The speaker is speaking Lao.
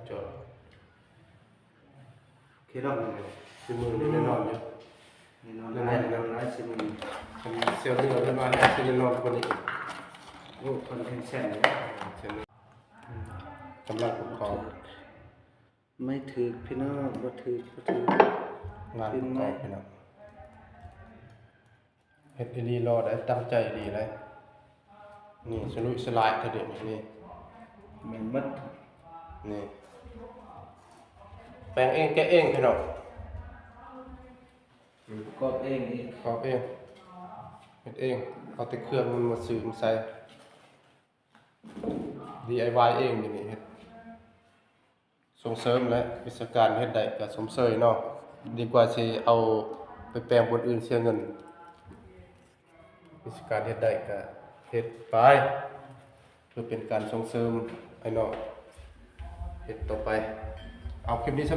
ຈອດ ໂອເຄເນາະ ຊິມື້ນີ້ແນ່ນອນຢູ່ ແນ່ນອນ ແນ່ນອນ ແນ່ນອນຫຼາຍຊິມື້ນີ້ ຄັນເຊວເໜືອເພິ່ນວ່າຊິແນ່ນອນກວ່ານີ້ ໂອ້ ຄອນເທັນແຊນເດ້ ກຳລັງປະກອບ ໄມ້ຖືກພີ່ນ້ອງ ບໍ່ຖືກ ບໍ່ຖືກ ງານປະກອບພີ່ນ້ອງ ເຮັດອີ່ຫຼີຫຼໍ່ໄດ້ ຕັ້ງໃຈອີ່ຫຼີໄດ໋ ນີ້ສະລຸຍສະຫຼາຍແທ້ເດນີ້ ແມ່ນໝົດ ນີ້ ແປງເອງແກະເອງພີ່ນ້ອງ ປະກອບເອງອີກ ປະກອບເອງ ເຮັດເອງ ເອົາແຕ່ເຄື່ອງມັນມາຊື້ມາໃສ່ ດີໄອວາຍເອງ ດຽວນີ້ເຮັດ ສົ່ງເສີມແຫຼະ ວິຊາການເຮັດໄດ້ກໍຊົມເຊີຍເນາະ ດີກວ່າຊິເອົາໄປແປງບ່ອນອື່ນເສຍເງິນ ວິຊາການເຮັດໄດ້ກໍເຮັດໄປ ເພື່ອເປັນການສົ່ງເສີມອ້າຍນ້ອງ ເຮັດຕໍ່ໄປ ເອົາຄລິບນີ້ສ່ຳ